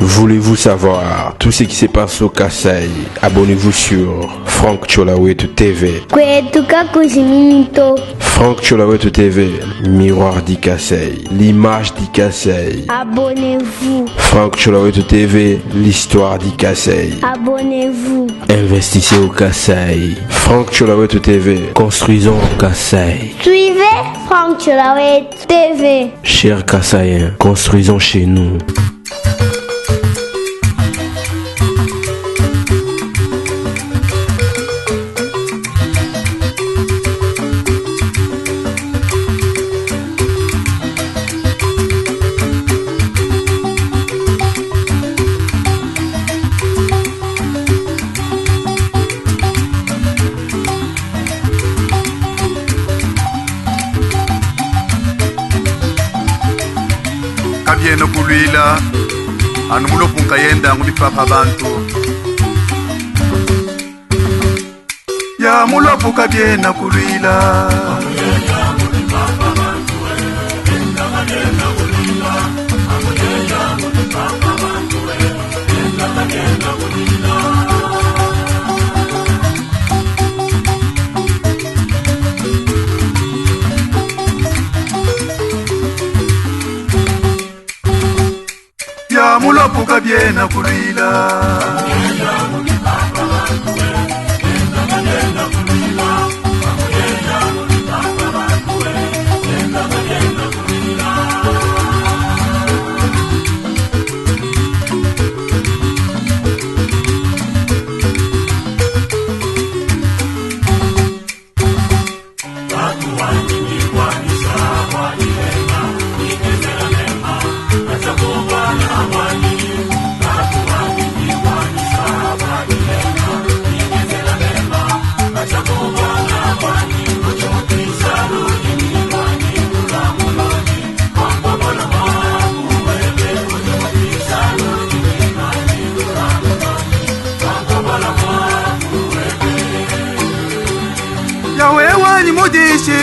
Voulez-vous savoir tout ce qui se passe au Kasaï? Abonnez-vous sur Franck Tsholawetu TV. Kwetu kakujimini to. Franck Tsholawetu TV, miroir du Kasaï, l'image du Kasaï. Abonnez-vous. Franck Tsholawetu TV, l'histoire du Kasaï. Abonnez-vous. Investissez au Kasaï. Franck Tsholawetu TV, construisons au Kasaï. Suivez Franck Tsholawetu TV. Chers Kasaïens, construisons chez nous. Kabiena kulwila anu mulopo nkayenda ngu bipapa bantu ya mulopo kabiena kulwila. Ya mulopo kabiena kulwila. Yawe wanyi mudishi.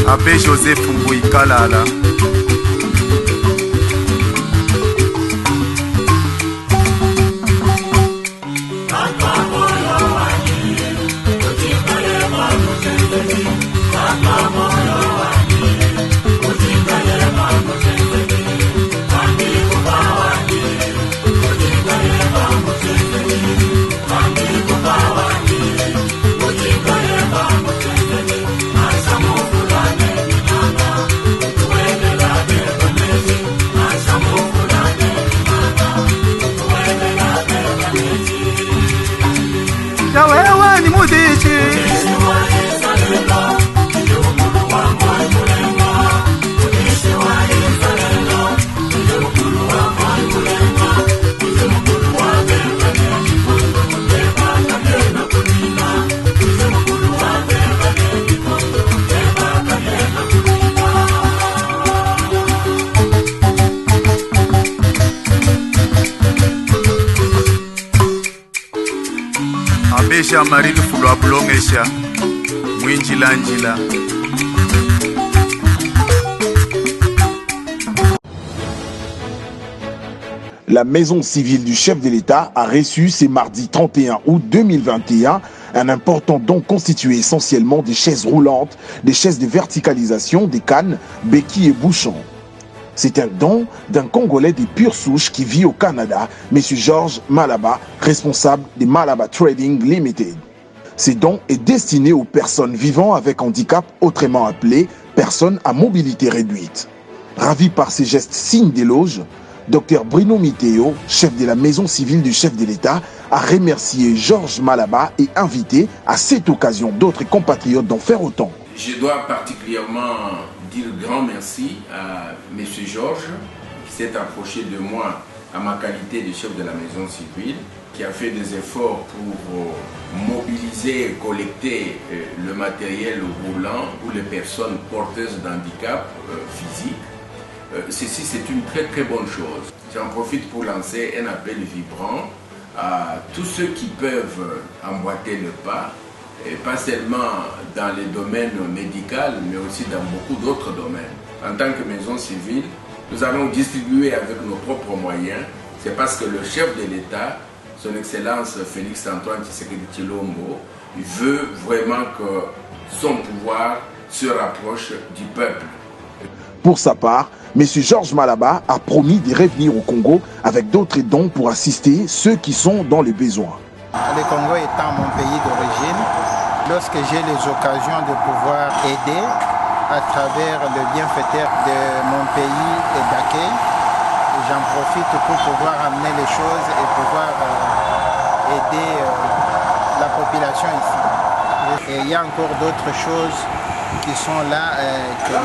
Abbé Joseph Mbuikalala. Yawe wanyi mudishi. Abbé Jean-Marie Lufulwa bulongesha mwinjilanjila. La maison civile du chef de l'État a reçu ce mardi 31 août 2021 un important don constitué essentiellement des chaises roulantes, des chaises de verticalisation, des cannes, béquilles et bouchons. C'est un don d'un Congolais des pures souches qui vit au Canada, M. Georges Malaba, responsable des Malaba Trading Limited. Ce don est destiné aux personnes vivant avec handicap, autrement appelées personnes à mobilité réduite. Ravi par ces gestes signes d'éloge, Dr Bruno Miteo, chef de la maison civile du chef de l'État, a remercié Georges Malaba et invité à cette occasion d'autres compatriotes d'en faire autant. Je dois particulièrement dire grand merci à M. Georges qui s'est approché de moi à ma qualité de chef de la maison civile. qui a fait des efforts pour mobiliser et collecter le matériel roulant pour les personnes porteuses d'handicap physique. Ceci, c'est une très très bonne chose. J'en profite pour lancer un appel vibrant à tous ceux qui peuvent emboîter le pas, et pas seulement dans les domaines médicaux, mais aussi dans beaucoup d'autres domaines. En tant que maison civile, nous allons distribuer avec nos propres moyens. C'est parce que le chef de l'État, son Excellence Félix Antoine Tshisekedi Tshilombo, veut vraiment que son pouvoir se rapproche du peuple. Pour sa part, M. Georges Malaba a promis de revenir au Congo avec d'autres dons pour assister ceux qui sont dans les besoins. Le Congo étant mon pays d'origine, lorsque j'ai les occasions de pouvoir aider à travers le bienfaiteur de mon pays et d'accueil, j'en profite pour pouvoir amener les choses et pouvoir aider la population ici. Et il y a encore d'autres choses qui sont là que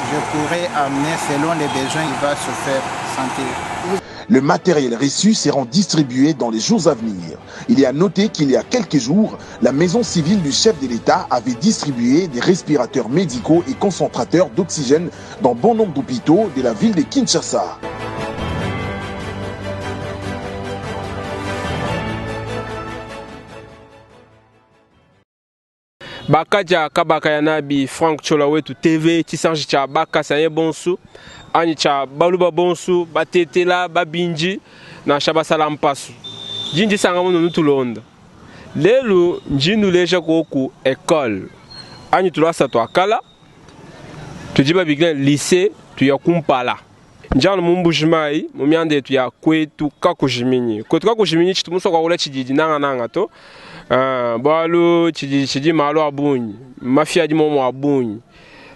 je pourrais amener selon les besoins qui vont se faire sentir. Le matériel reçu sera distribué dans les jours à venir. Il est à noter qu'il y a quelques jours, la maison civile du chef de l'État avait distribué des respirateurs médicaux et concentrateurs d'oxygène dans bon nombre d'hôpitaux de la ville de Kinshasa. Bakaja kabaka ya nabi Frank Chola wetu TV chisanji cha bakasa ye bonsu ani cha baluba bonsu batetela babinji na shabasala mpasu jinji sanga muno nutulonda lelu njindu leja koku école ani tulasa twakala tujiba bigla lycée tuya kumpala njano mumbujimayi mu myanda yetu ya kwetu kakujiminyi kwetu kakujiminyi chitumuso kwa kula chijiji nanga nanga to. Bwalu chijiji chiji malo abunyi mafia di momo abunyi.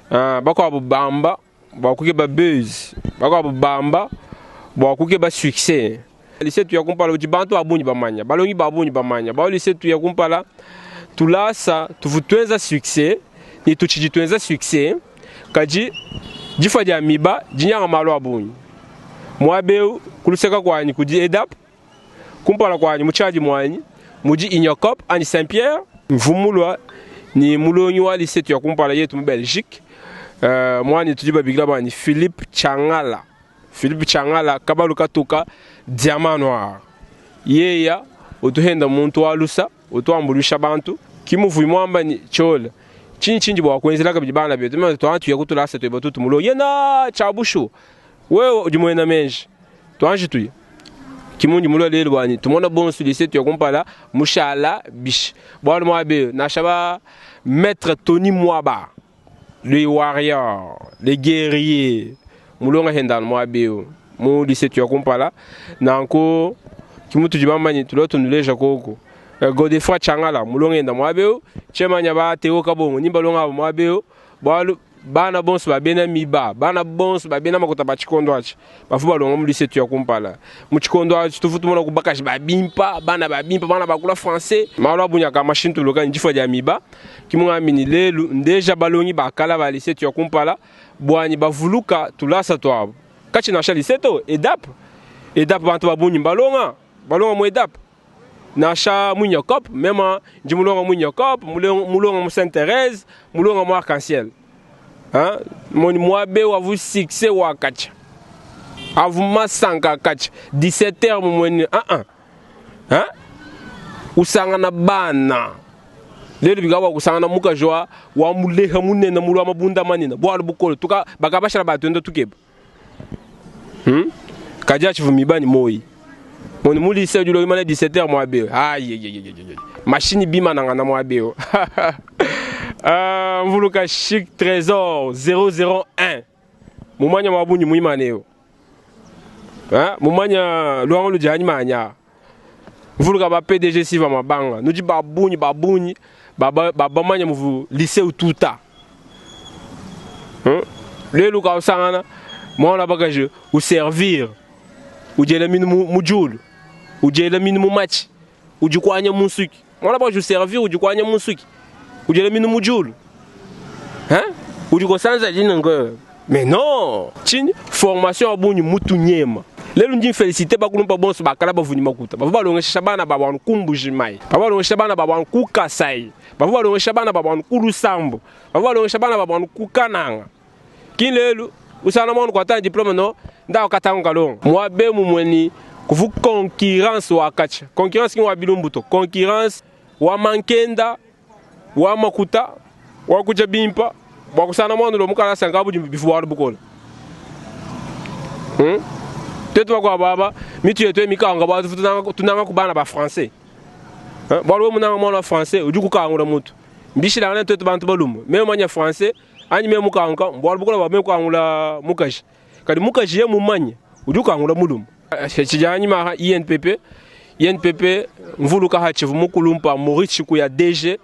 Bako abubamba bwa kuke ba buzz bako abubamba bwa kuke ba succès. Lycée tuya kumpala uji bantu abunyi bamanya balongi babunyi bamanya ba lycée tuya kumpala tulasa tuvutwenza succès ni tuchiji twenza succès kaji jifa dia miba jinyanga malo abunyi mwabeu kuluseka kwanyi kudi edap kumpala kwanyi muchaji mwanyi muji Inyakop ani Saint-Pierre mvumulwa ni mulonyi wa lycée tuya kumpala yetu mu Belgique. Mwani tudi babigla bani Philippe Changala. Philippe Changala kabalu katuka diamant noir. Yeya otuhenda muntu wa lusa otuambulisha bantu kimuvu mwamba ni chola. Chini chini bwa kwenzela kabidi bana betu mwana twantu yakutula asa tuba tutu mulo yena chabushu wewe ujimwena menji twanje tuye kimundi mulo lelo bwani tumona bon sur lycée tu kumpala mushala bish bwana mwabe na shaba maître Tony Mwaba le warrior le guerrier mulonga henda mwabe mu lycée tu kumpala nanko kimutu jibamani tuloto nuleja koko. Godefroy Changala mulonga henda mwabe chemanya ba Teo Kabongo nimba longa mwabe bwalu bana bonso ba bena miba bana bonso ba bena makota ba chikondo achi bafu balonga mu lycée tu kumpala mu chikondo achi tufutu mona kubakashi ba bimpa bana ba bimpa bana bakula français malo abunya ka machine tuloka njifo ya miba kimunga mini lelu ndeja balongi bakala ba lycée tu kumpala bwani bavuluka tulasa twabo kachi na lycée to edap edap bantu babunyi balonga balonga mu edap Nacha Munyakop, même Ndimulonga Munyakop, Mulonga mu Sainte-Thérèse, Mulonga mu Arc-en-Ciel. Hein? Mon mwabe wa vous succès wa kacha. Avu masanka kacha. 17 heures mweni 1 1. Hein? Usanga na bana. Lelo bigawa kusanga na muka joa wa muleha munene mulwa mabunda manene. Bwa bukolo tuka bakabashara batwendo tukeba. Kaja chivu mibani moi. Mon mouli c'est du logement 17 heures moi be. Aïe aïe aïe aïe. Machine bima nanga na moi be. Mvuluka Chic Trésor 001. Mumanya mabunyi muimaneo. Hein? Mumanya luango lu manya. Mvuluka ba PDG Siva mabanga. Nous dit babunyi babunyi baba baba manya muvu lycée ou tuta. Hein? Le luka usangana mwana bagage ou servir. Ou jela minu mujulu. Ou jela minu mumachi. Ou jikwanya musuki. Mwana bagage servir ou jikwanya musuki. Ou jela minu mujulu. Hein? Ou jikosanza jina ngo. Mais non, chini formation abunyi mutu nyema. Lelu ndi mfelicite bakulumpa bonso ba kala bavua ne makuta. Bavua balongesha bana babu anu ku Mbuji-Mayi. Bavua balongesha bana babu anu ku Kasaï. Bavua balongesha bana babu anu ku Lusambo. Bavua balongesha bana babu anu ku Kananga. Ki lelu usana mwana kuata diplome no nda wakatanga kalonga. Muabe mumue ni kuvu concurrence wakacha. Concurrence ki wa bilumbu to. Concurrence wa mankenda wa makuta wa kuja bimpa bua kusana mwana lo mukala sanka budi bifu bukola. Twetu bakuabu aba mitu yetu mikanga bua tunanga ku bana ba français. Bualu wewe munanga mwana wa français udi kukangula mutu. Mbishilangane twetu bantu balume. Meme manya français anyi meme mukanguka bualu bukola bua meme kukangula mukaji. Kadi mukaji ye mumanye udi ukangula mulume. Tshijanyi maha INPP. INPP mvuluka hachivu mukulumpa Maurice Chikuya DG.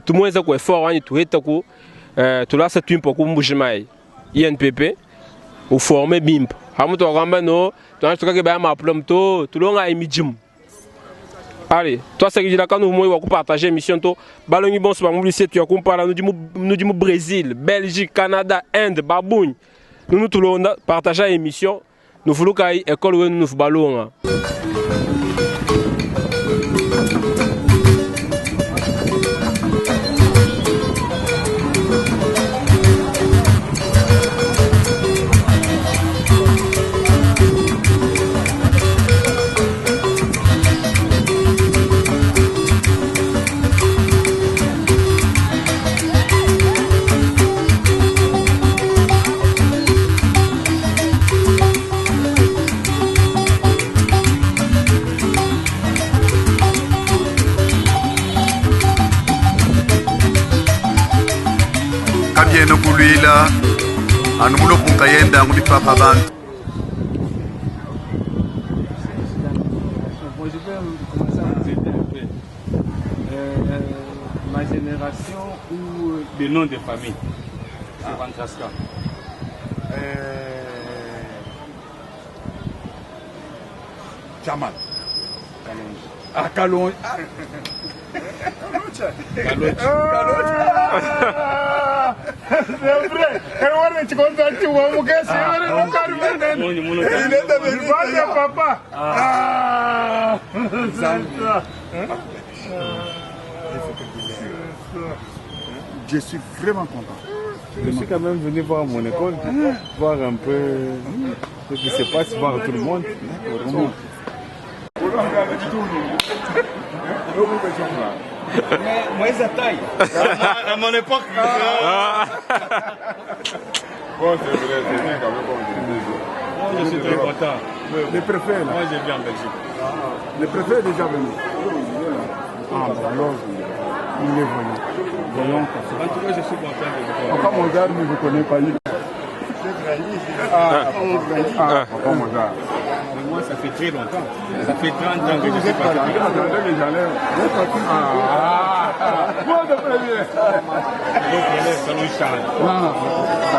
Tumweza ku effort anyi tuheta ku tulasa twimpa ku Mbuji-Mayi. INPP uforme bimpa. Hamutu wakamba no tuanji tukake baya maplom to tulonga imijimu. Allez, toi c'est que kanu moi wa partager mission to balongi bonso ba mobilise tu ya kumpala nous dit mu Brésil, Belgique, Canada, Inde, Baboun. Nous nous tulonda partager émission nous vuluka école we nous balonga. Kabiena kulwila anu mulopo nkayenda angu bipapa bantu. Bon, je vais commencer à vous aider un peu. Ma génération ou le nom de famille, c'est Vantraska. Jamal. Kalonji. Ah, Kalonji. Ah. Kalonji. Ah. C'est vrai. Et on est content tu vois mon gars, c'est vrai, mon gars, Mon, mon, Il est devenu papa. Ah. C'est ça. Je suis vraiment content. Je suis quand même venu voir mon école, voir un peu ce qui se passe, voir tout le monde. Mais moi, ça taille. À mon époque. Bon, c'est vrai, c'est bien quand même. Moi, je suis très content. Le préfet, là. Moi, je viens en Belgique. Le préfet est déjà venu. Ah, bon, alors, il est venu. Voyons. En tout cas, je suis content de vous voir. Papa Mozart, je ne vous connais pas. Ah, ah, Papa Mozart. Mais moi, ça fait très longtemps. Ça fait 30 ans que je suis parti. Ah, moi, de premier. Donc, élève, ça nous change. Ah.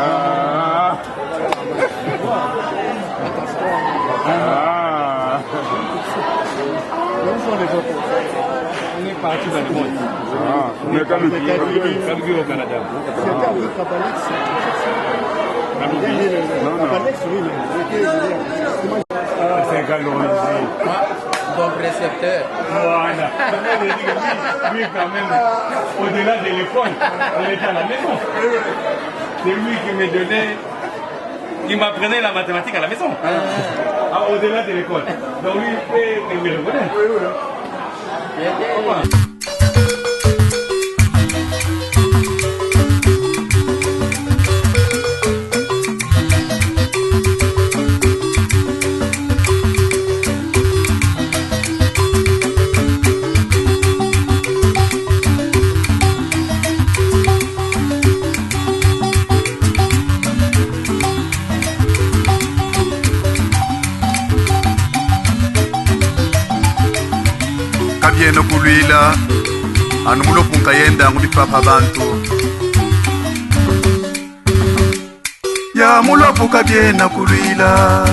Ah. On est parti dans le monde. Ah, mais quand le Calgary au Canada. C'était avec Kabalex. Kabalex, oui, mais C'est Kalonji. Bon précepteur. Voilà. Lui, quand même, au-delà de l'école, on était à la maison. C'est lui qui me donnait, il m'apprenait la mathématique à la maison. Ah, au-delà de l'école. Donc lui, il me reconnaît. Pourquoi? Kabiena kulwila anu mulopo nkayenda angu bipapa bantu. Ya mulopo kabiena kulwila.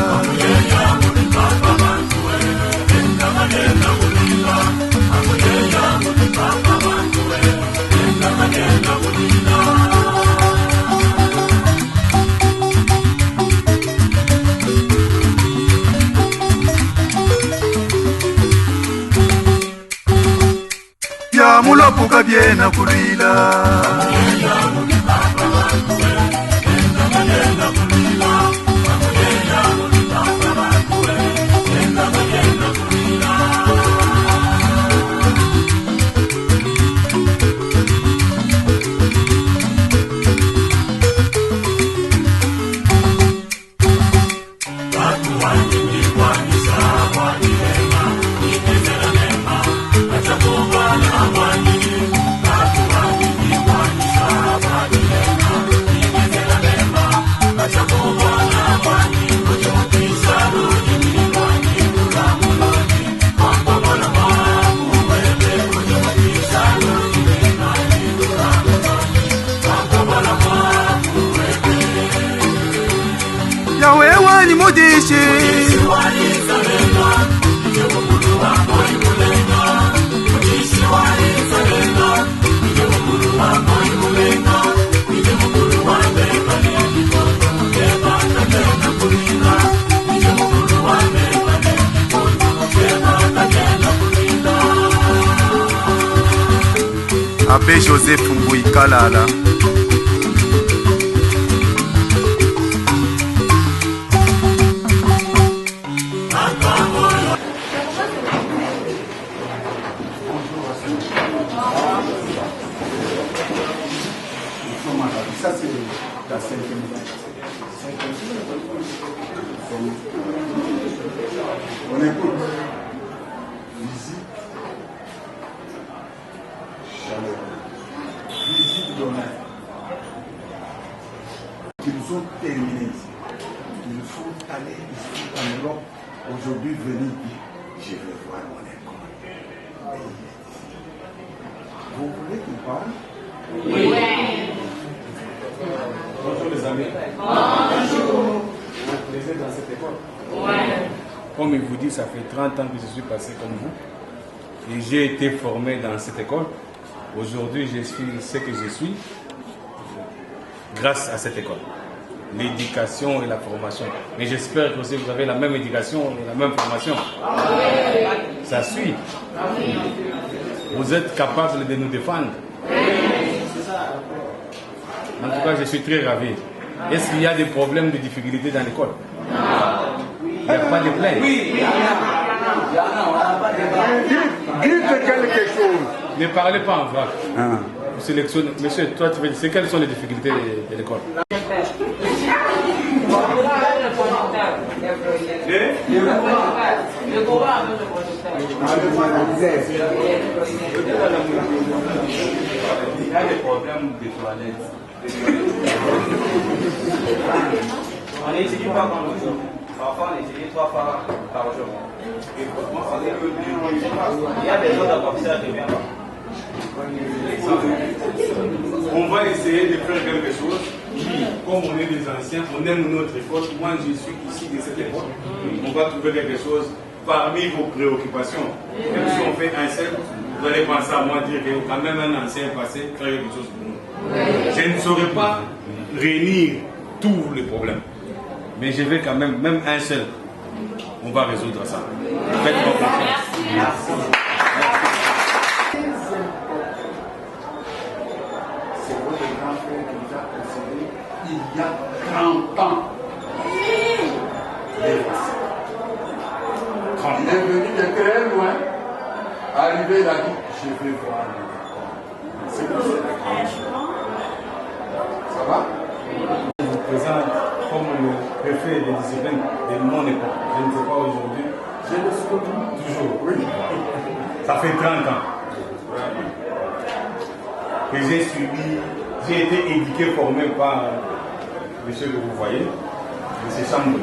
kabiena kuluila. Yawe wanyi mudishi. Abbé Joseph Mbuyi Kalala. Ça, c'est la cinquième. On écoute. Visite chaleureuse. Visite d'honneur. Qu'ils ont terminé ici. Ils sont allés ici en Europe. Aujourd'hui, venir dire, je vais voir mon école. Et il est ici. Vous voulez qu'il parle? Oui. Bonjour les amis. Bonjour. Vous vous plaisez dans cette école? Ouais. Comme il vous dit, ça fait 30 ans que je suis passé comme vous. Et j'ai été formé dans cette école. Aujourd'hui, je suis ce que je suis grâce à cette école. L'éducation et la formation. Mais j'espère que aussi vous avez la même éducation et la même formation. Oui. Ça suit. Oui. Vous êtes capable de nous défendre. Oui. En tout cas, je suis très ravi. Est-ce qu'il y a des problèmes de difficultés dans l'école? Non. Il n'y a pas de plaintes? Oui. Il y en a, on n'a pas de Dites quelque chose. Ne parlez pas en vrac. Ah. Vous sélectionnez. Monsieur, toi, tu veux dire, quelles sont les difficultés de l'école? Il y a des problèmes de toilettes. On n'utilise pas comme jour. Parfois, on utilise 3 fois par jour. Il y a des autres professeurs qui viennent. On va essayer de faire quelque chose. Comme on est des anciens, on aime notre école. Moi, je suis ici de cette école. On va trouver quelque chose parmi vos préoccupations. Même si on fait un seul, vous allez penser à moi, dire que quand même un ancien passé, faire quelque chose pour nous. Je ne saurais pas réunir tous les problèmes. Mais je vais quand même, même un seul, on va résoudre ça. Faites-moi confiance. Merci. C'est votre grand frère qui nous a précédé il y a 30 ans. Et voici. Il est venu de très loin. Arrivé, il a dit, je vais voir. C'est pour cela. Ça va? Je vous présente comme le préfet des disciplines de mon époque. Je ne sais pas aujourd'hui. Je le suis toujours. Oui. Ça fait 30 ans que j'ai subi, j'ai été éduqué, formé par monsieur que vous voyez, monsieur Chambou.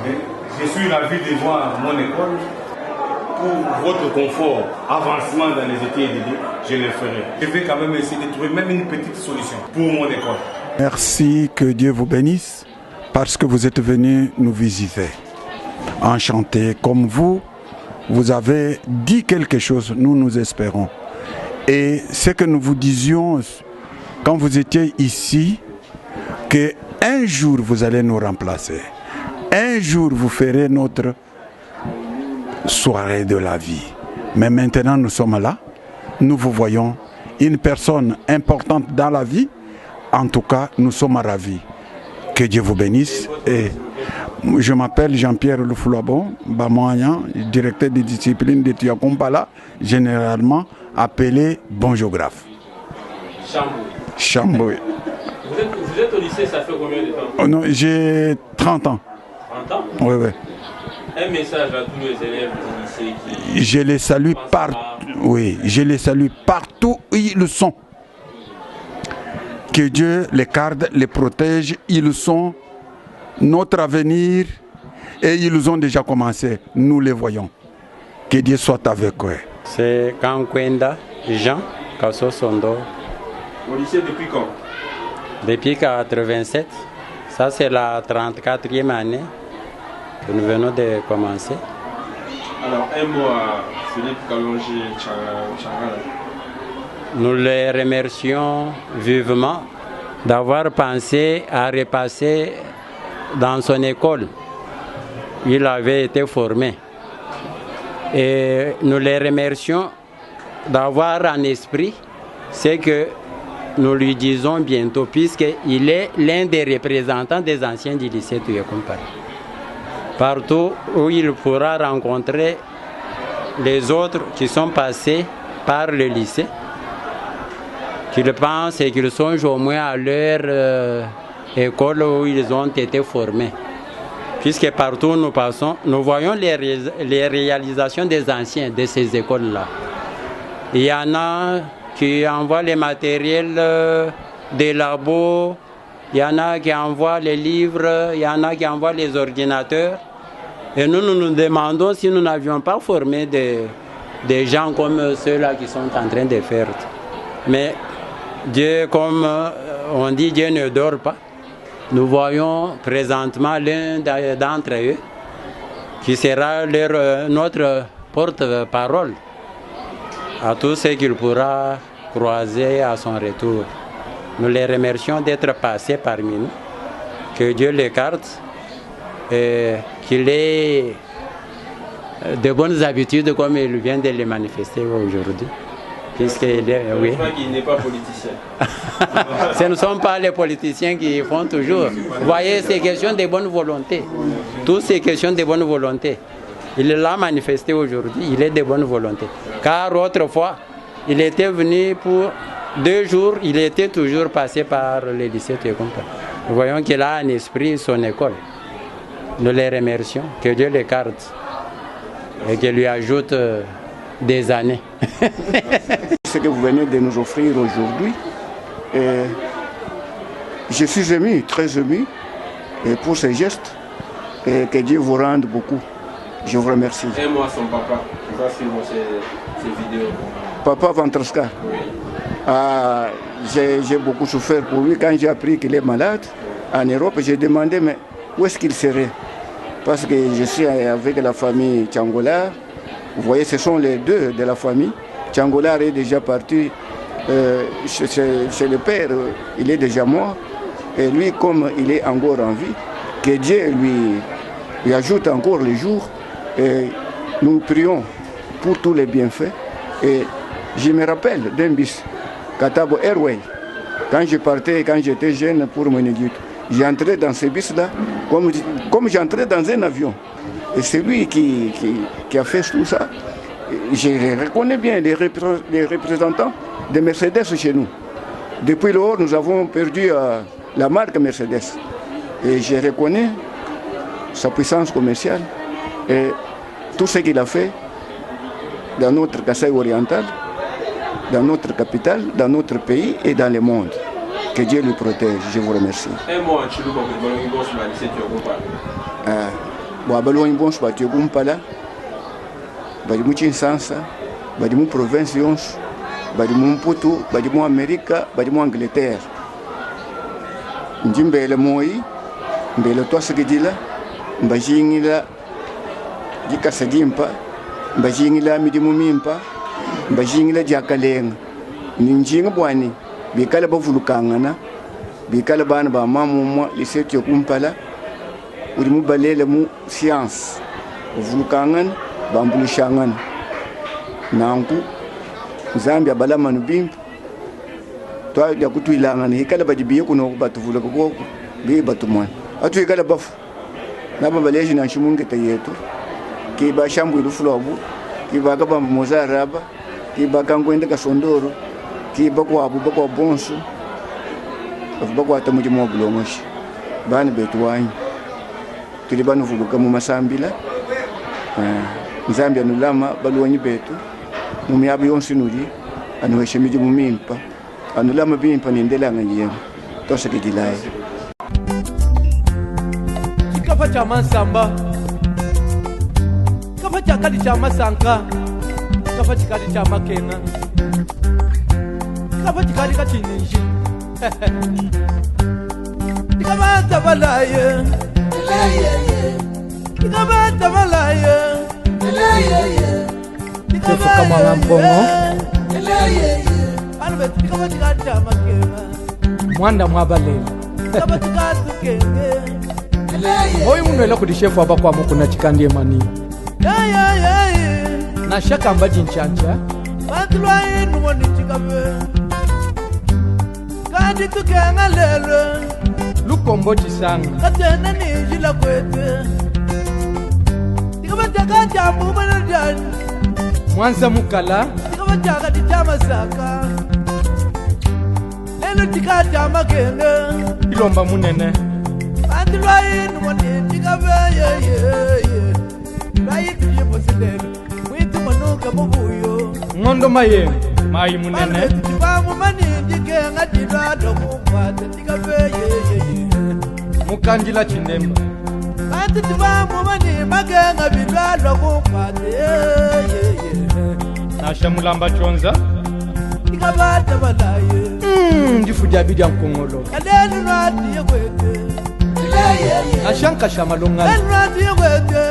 Mais je suis ravi de voir mon école. Pour votre confort, avancement dans les études, je le ferai. Je vais quand même essayer de trouver même une petite solution pour mon école. Merci, que Dieu vous bénisse, parce que vous êtes venus nous visiter. Enchanté, comme vous, vous avez dit quelque chose, nous nous espérons. Et ce que nous vous disions quand vous étiez ici, que un jour vous allez nous remplacer. Un jour vous ferez notre soirée de la vie. Mais maintenant nous sommes là. Nous vous voyons une personne importante dans la vie. En tout cas, nous sommes ravis. Que Dieu vous bénisse. Et je m'appelle Jean-Pierre Lufulabon, Bamoyan, directeur des disciplines de Tuyakumpala, généralement appelé bon géographe. Chamboué. Chamboué. Vous êtes, vous êtes au lycée, ça fait combien de temps Oh non, j'ai 30 ans. 30 ans Oui, oui. Un message à tous les élèves du lycée qui. Je les salue par... oui, je les salue partout où ils sont. Que Dieu les garde, les protège. Ils sont notre avenir et ils ont déjà commencé. Nous les voyons. Que Dieu soit avec eux. C'est Kankwenda Jean Kasosondo. Au lycée depuis quand Depuis 87. Ça, c'est la 34e année que nous venons de commencer. Alors, un mot à Philippe Kalonji Changala. Nous les remercions vivement d'avoir pensé à repasser dans son école. Il avait été formé. Et nous les remercions d'avoir en esprit ce que nous lui disons bientôt, puisqu'il est l'un des représentants des anciens du lycée Tuyekompara. Partout où il pourra rencontrer les autres qui sont passés par le lycée, qu'ils pensent et qu'ils songent au moins à leur école où ils ont été formés. Puisque partout où nous passons, nous voyons les, les réalisations des anciens de ces écoles-là. Il y en a qui envoient les matériels des labos, il y en a qui envoient les livres, il y en a qui envoient les ordinateurs. Et nous, nous nous demandons si nous n'avions pas formé des, des gens comme ceux-là qui sont en train de faire. Mais Dieu, comme on dit, Dieu ne dort pas. Nous voyons présentement l'un d'entre eux qui sera leur, notre porte-parole à tous ceux qu'il pourra croiser à son retour. Nous les remercions d'être passés parmi nous. Que Dieu les garde et qu'il ait de bonnes habitudes comme il vient de les manifester aujourd'hui. Puisqu'il est, oui. qu'il n'est pas politicien. Ce ne sont pas les politiciens qui font toujours. Vous voyez, c'est question de bonne volonté. Tout c'est question de bonne volonté. Il l'a manifesté aujourd'hui, il est de bonne volonté. Car autrefois, il était venu pour deux jours, il était toujours passé par le lycée Tuyekompala. Nous voyons qu'il a un esprit son école. Nous les remercions, que Dieu les garde et qu'il lui ajoute des années. Ce que vous venez de nous offrir aujourd'hui, je suis ému, très ému pour ces gestes et que Dieu vous rende beaucoup. Je vous remercie. Et moi, son papa, qui va suivre ces, ces vidéos. Papa Vantresca. Oui. Ah, j'ai beaucoup souffert pour lui. Quand j'ai appris qu'il est malade en Europe, j'ai demandé mais où est-ce qu'il serait Parce que je suis avec la famille Tchangola. Vous voyez, ce sont les deux de la famille. Tchangolar est déjà parti chez, chez le père, il est déjà mort. Et lui, comme il est encore en vie, que Dieu lui, lui ajoute encore les jours. Et nous prions pour tous les bienfaits. Et je me rappelle d'un bus, Katabo Airway. Quand je partais, quand j'étais jeune pour Mweneditu, j'entrais dans ce bus-là comme, comme j'entrais dans un avion. Et c'est lui qui, qui, qui, a fait tout ça. Je reconnais bien les, repré les représentants de Mercedes chez nous. Depuis lors, nous avons perdu euh, la marque Mercedes. Et je reconnais sa puissance commerciale et tout ce qu'il a fait dans notre Kasaï oriental, dans notre capitale, dans notre pays et dans le monde. Que Dieu lui protège. Je vous remercie. Un mot en Tshiluba kudi balongi bonso ba lycée Tuyakumpala. Bua balongi bonso ba Tuyakumpala badi mu Tshinsansa, badi mu province yonso, badi mu Mputu, badi mu Amerika, badi mu Angleterre. Ndi mbela muoyi, mbela tuasakidila, mbajingila dikasa dimpa, mbajingila midimu mimpa, mbajingila diakalenga. Ne njinga buani bikale bavulukangana, bikale bana ba mamu umue lycée Tuyakumpala udi mubalele mu science, bavulukangana, bambuluishangana. Nanku Nzambi abalama anu bimpe. Tuadia kutuilangana ikala badi biye kunoku batuvuluka koku biye batumona atuikala bafu naba baleji nansha mu nkita yetu ki bashambui lufu luabu ki bakabamba mozaraba ki bakankuenda kasondoro ki bakuabu bakuabu bonso bavua bakuata mudimu wa bulongoshi bana betu wanyi tudi banuvuluka mu masambila eh, nzambi anulama balonyi betu mu miaba yonso inudi anuheshe midimu mimpa anulama bimpa ne ndelanganyi yenu tuasakidilayi Tshikafa tshia mansamba tshikafa tshiakadi tshia masanka tshikafa tshikadi tshia makenga tshikafa tshikadi katshininji tshikabatabalaye tshikabatabalaye Tefuka mwanga mpongo mwanda mwabalela oyu munwela kudi shefu abakwamu kuna tshikandi emani nashakamba dinshantsha bantu lwainu monichikabe kandi tukenga lelo lukombo tshisanga katena ninjila kwete tikabataka tyambumana dyani mwanza mukala tikabataka titya masaka lelo tikatya makenge ilomba munene bantu lwainu monichikabe yeyeye lwayitu yibosi lelo mwitu manuka mubuyo ng'ondo mayengo mayi munene bamumaninjikenga dilwalo kukwata tikabe yeyeye mukandila tshindemba bantu tibamumani makenga bilwalwa kukwata yeyeye nasha mulamba tshonza tikabata balaye ndifu dia bidia nkongolo kalelu lwatiye kwete nasha nkasha malongani lelu lwatiye kwete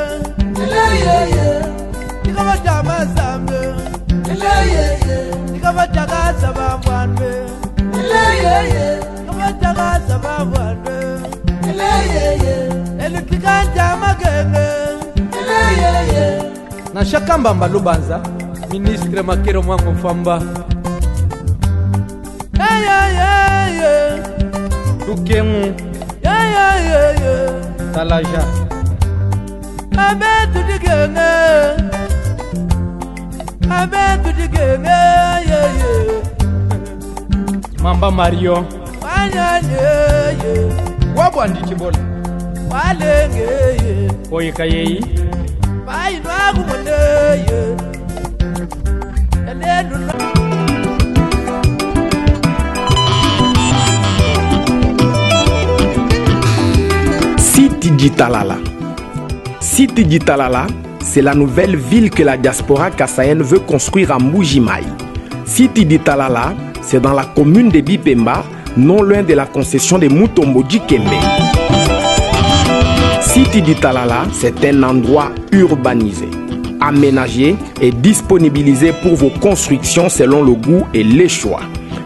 tikabata masambe tikabatakasa bambwanwe tikabatakasa bambwanwe lelu tikanja makenge nasha kambamba lubanza ministre makero mwango mfamba lukengu talaja abetu dikenge abetu dikenge yeye mamba mario wanyanyeye wabwandi tshibola walengeye oyika yeyi bayinwakumoneye elelu City Ditalala. City Ditalala, c'est la nouvelle ville que la diaspora kassaïenne veut construire à Mbujimayi. City Ditalala, c'est dans la commune de Bipemba, non loin de la concession de Mutombo Dikembe. City Ditalala, c'est un endroit urbanisé, aménagé et disponibilisé pour vos constructions selon le goût et les choix.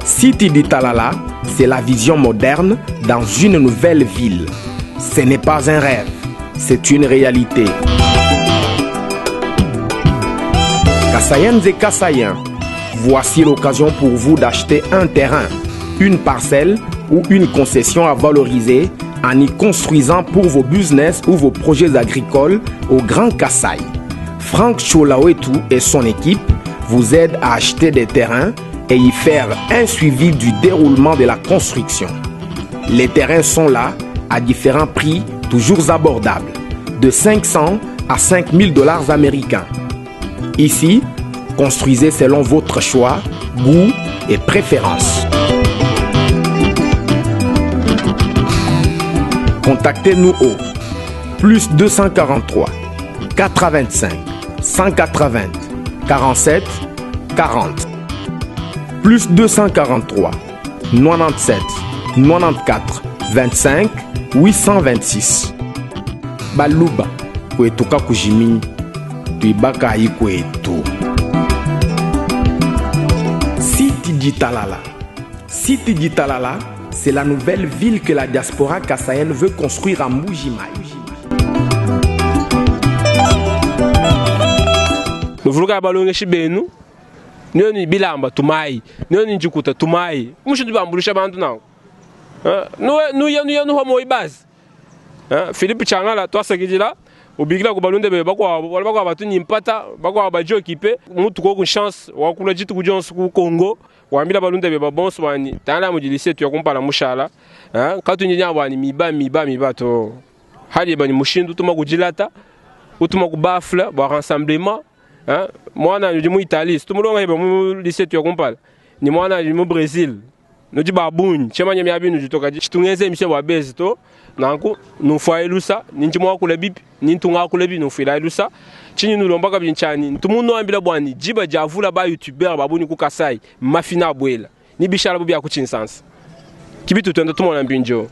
City Ditalala, c'est la vision moderne dans une nouvelle ville. Ce n'est pas un rêve, c'est une réalité. Kassaïennes et Kassaïens, voici l'occasion pour vous d'acheter un terrain, une parcelle ou une concession à valoriser en y construisant pour vos business ou vos projets agricoles au Grand Kassai. Franck Cholawetu et son équipe vous aident à acheter des terrains et y faire un suivi du déroulement de la construction. Les terrains sont là à différents prix toujours abordables, de 500 à 5000 dollars américains. Ici, construisez selon votre choix, goût et préférence. Contactez-nous au plus 243 85 180 47 40 plus 243 97 94 25 826 Baluba kwetu kakujiminyi tuibaka ayi kwetu City Ditalala City Ditalala c'est la nouvelle ville que la diaspora kassaïenne veut construire à Mbujimayi. Nuvuluka balongeshi benu. Nuenu ne bilamba tumayi, nuenu ne dikuta tumayi. Mushindu bambuluisha bantu nanku. Nuya nuya nuha moyi base. Philippe Changala twasakidila ubikila ku balunda bebe bakuabu wala bakuabu batu ni mpata bakuabu badi occupé mutu koku chance wa kulua dituku dionso ku Congo wambila balunda bebe bonso bani tangila mudi lycée tuya kumpala mushala katundi nya bani miba miba miba to hali bani mushindu tuma kudilata utuma ku baffle bua rassemblement mwana udi mu Italie tumulonga heba mu lycée tuya kumpala ni mwana udi mu Brésil nudi ba bungi tshimanya mia binu ditoka tshitungenze émission bua bezi to nanku nufuaye lusa ninji muakula bibi nintunga akula bibi nufuila lusa tshinyi nulomba kabidi ntshani ntumunuambila bwani diba diavula ba youtubeur babuni ku Kasai mafina abuela ni bishala bu bia ku Tshinsansa kibitu tuenda tumona mpindieu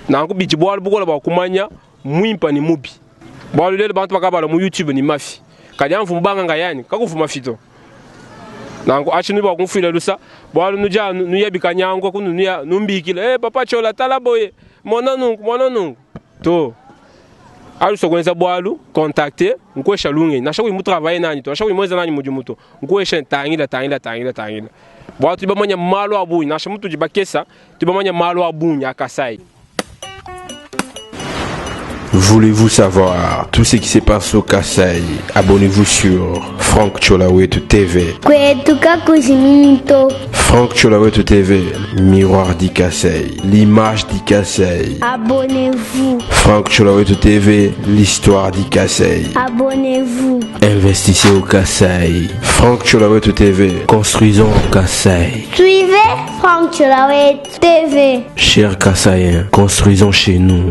nanku bidi bualu bukola bua kumanya muimpa ni mubi bualu lelo bantu bakabala mu youtube ni mafi kadi amvu mubanga ngayani kakuvu mafi to nanku achi nudi bua kumfuila lusa bualu nudi anu nuya bikanyangwa kunu nuya numbikila hey, papa chola tala boye mona nunku mona nunku to alusa kuenza bualu contacter nkuesha lungenyi nansha kuyi mutravaille nani to nansha kuyi muenza nani mudimu to nkuesha tangila tangila tangila tangila bualu tudi bamanya malu a bungi nansha mutudi bakesa tudi bamanya malu a bungi a Kasai. Voulez-vous savoir tout ce qui se passe au Kasaï? Abonnez-vous sur Franck Tsholawetu TV. Kwetu kakuzimini to. Franck Tsholawetu TV, miroir du Kasaï, l'image du Kasaï. Abonnez-vous. Franck Tsholawetu TV, l'histoire du Kasaï. Abonnez-vous. Investissez au Kasaï. Franck Tsholawetu TV, construisons au Kasaï. Suivez Franck Tsholawetu TV. Chers Kasaïens, construisons chez nous.